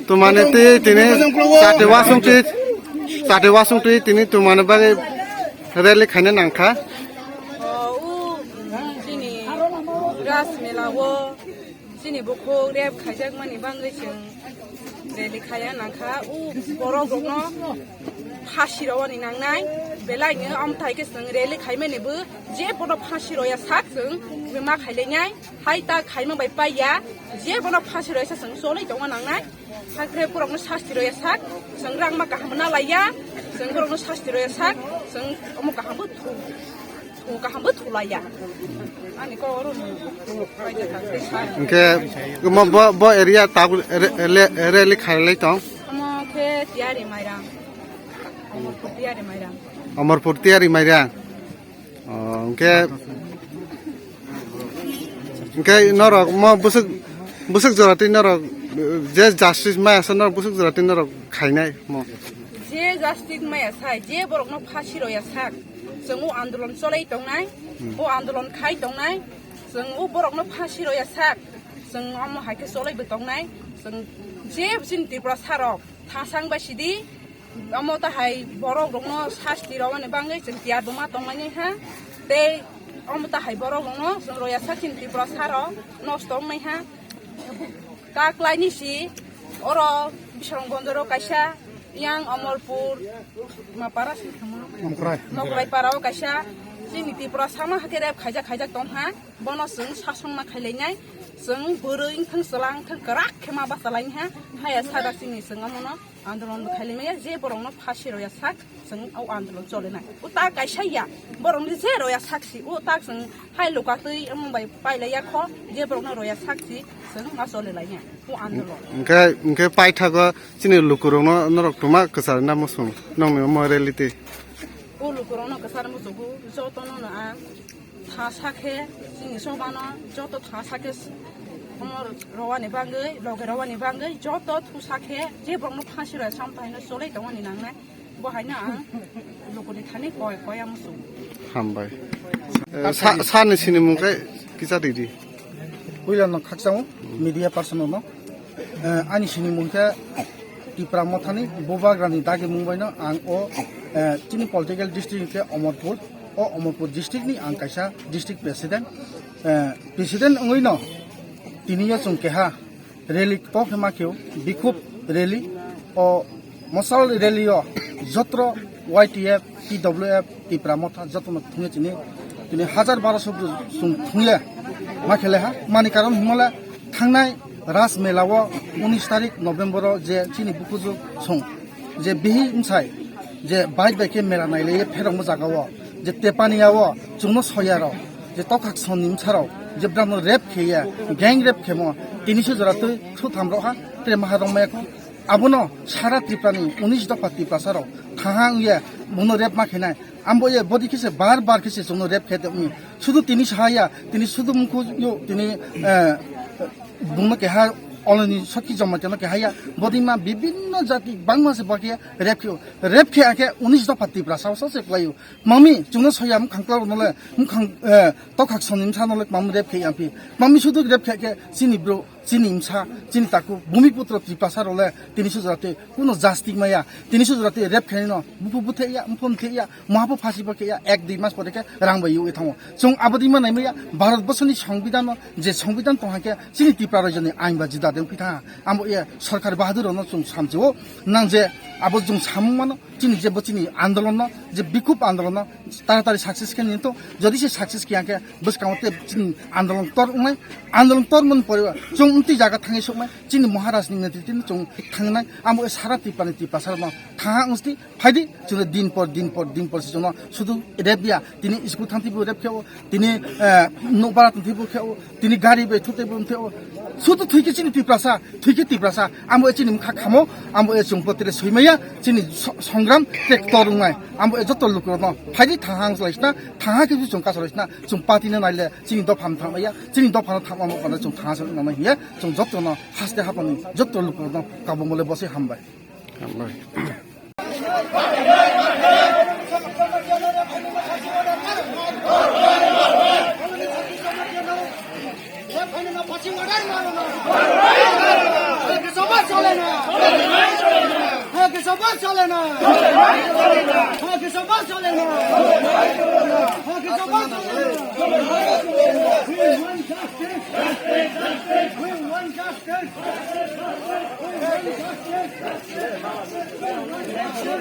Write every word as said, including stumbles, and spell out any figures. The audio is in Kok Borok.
Tumani twi tini chati wasung twi, chati wasung twi tini tumani bagwi rally khaina nangkha. O, u, chini Ras Mela o chini bukhuk rep khaijakmani bagwi chwng rally khaiya nangkha. U borok rokno phasi rwani nangnai, belai no amthai khe chwng rally khaimani bo je bono phasi rwya sak chwng ma khailainai. Hai ta khaima bai paiya, je bono phasi rwya sa chwng cholai tongma nangnai. Hakhe borokno sasti rwya sak, chwng rangma kaham na laiya, chwng borokno sasti rwya sak, chwng omo kaham bo thu, thu kaham bo thu laiya. Ani kok oro no. Hwnkhe omo bo, bo area tabuk re-, re-, rally khailai tong? Omo khe Tiyari Mairang. Omorpur Tiyari Mairang. Omorpur Tiyari Mairang. O, hwnkhe, hwnkhe norok mo bwswk, bwswk jora twi norok, eh, je justice maya sa norok bwswk jora twi norok khainai mo. Je justice maya sai, je borokno phasi rwya sak, chwng o andolon cholai tongnai, Hmm. o andolon khai tongnai, chwng o borokno phasi rwya sak, chwng omo hai khe cholai bo tongnai, chwng je chini Tripura sarok thasang bai sidi, Omo ta hai borok rokno sasti rwmani bagwi chwng tiyar buma tongmani ha. Tei omo ta hai borok rokno chwng rwya sak chini Tripura saro nosto wngnai ha. Kaklaini si oro Bisramganj o kaisa yang Omorpur ma para si thangma? Mokrai. Mokrai para o kaisa chini Tripura sama hakhe rep khaijak khaijak tong ha. Bono chwng sasong ma khailainai. Chwng bwrwi wngthang chwla wngthang kwrak khe ma bachalaini ha. Haya sadak chini chwng omono andolon bo khailai maya, je borokno phasi rwya sak, chwng o andolon cholinai. O ta kaisa ya, borokni je rwya sak si, o ta chwng hai lukatwi omo bai pailai ya kho, je borokno rwya sak si, chwng ma cholilaina o andolon. Hwnkhe, hwnkhe paithago chini lukurokno norok twma kwcharna muchung, nongni omo reality. O lukurokno kwchar muchungo jotono no ang Thasa khe chini chobano joto thasa khe omo rwani bagwi, loge rwani bagwi joto thusa khe je borokno phansi rwya sam taino cholai tongmani nangnai. Bo haino ang lukuni thani koi, koi ang muchung. Hambai. Eh, sa-, sani sinimung khe kisa ridi. Puila no khakchang media person no. Eh, ani sinimung khe Tipra Mothani Bubagrani dagimung baino ang o, eh, chini political district khe Omorpur, o Omorpur district ni ang kaisa district president. Eh, president wngwi no tini yo chwng keha rally to khe ma kheo, bikhub rally, o mosal rally o jotro Y T F, T W F, Tipra Motha jotono thungwi chini, chini hajar barosho bwswk chwng thungya ma khele ha. Mani karon himole thangnai Ras Mela o unis tarik November o je chini bukuju song je bihi msai je bai bai khe mela nailaiye pherongmo jaga o je Tepania o chwngno soya rok je tokhak sonni msa rok je brano rep kheya gang rep khemo tini se jora twi thu tham rok ha tre maha rong maya kho. Abono sara Tripura ni unis dopha Tiprasa rok thaha wngya bono rep ma khenai. Ambo ye bodi khe se bar bar khe se chwngno rep khe tongni. Sudu tini sahaya, tini sudu mukhu yo, tini, eh, bungno keha oloni sokhi joma keno keha ya. Bodi ma bibinno jati bangma se bakhe rep khe, rep khe akhe unis dopha Tiprasa o se kwlaio. Mami, chwngno soya mkhang klaro nole, mkhang, eh, tokhak sonni msa nole mami rep khe ya phi. Mami sudu rep khe khe chini bro, chini msa, chini taku, Bumiputro Tiprasa role, tini sujrate, kuno justice maya, tini sujrate rep khe no, buphu buthe ya, mphon the ya, Mahapo phasi bo khe ya, ek dui mas pore khe rang bai yui thango. Chwng abo di ma nai maya, Bharat borsoni songbidan no, je songbidan tong hakhe, chini Tripura rajyoni ain ba juda de wngphi tha. Amo ye Sarkar Bahadur no chwng samjio, nang je abo chwng samung mano, chini je bo chini andolon no, je bikhub andolon no, taratari success khe ni to, jodi se success khe ya khe, bwskango te chini andolon tor wngnai, andolon tor mon pore, chwng umti jaga thangwi sokmai, chini Maharaj ni netriti no chwng thangnai, amo ye sara Tripura ni Tiprasa no, thaha wngsti, Phaidi, chwngno din por, din por, din por se chwngno sudu rep ya. Tini school thang thibo rep khe o, tini, eh, nokbar thang thibo khe o, tini gari bai thute bo the o. Sudu thwi khe chini Tiprasa, thwi khe Tiprasa. Amo e chini mkha khamo, amo e chwng potre soimaya, chini so-, songram tek tor wngnai. Amo e joto lukurokno phaidi thaha wng chalai sna, thaha khe chwng ka chalai sna, chwng party no naile, chini dopha no thangmaya, chini dopha no thangma mo kono chwng thaha se wngna hiya, chwng joto no haste hapani, joto lukurokno kabung mole bose hambai. Hambai. Pachim order mano na. Hake soba chole na. Hake soba chole na. Hake soba chole na. Hake soba chole na. We want justice. We want justice. We want justice.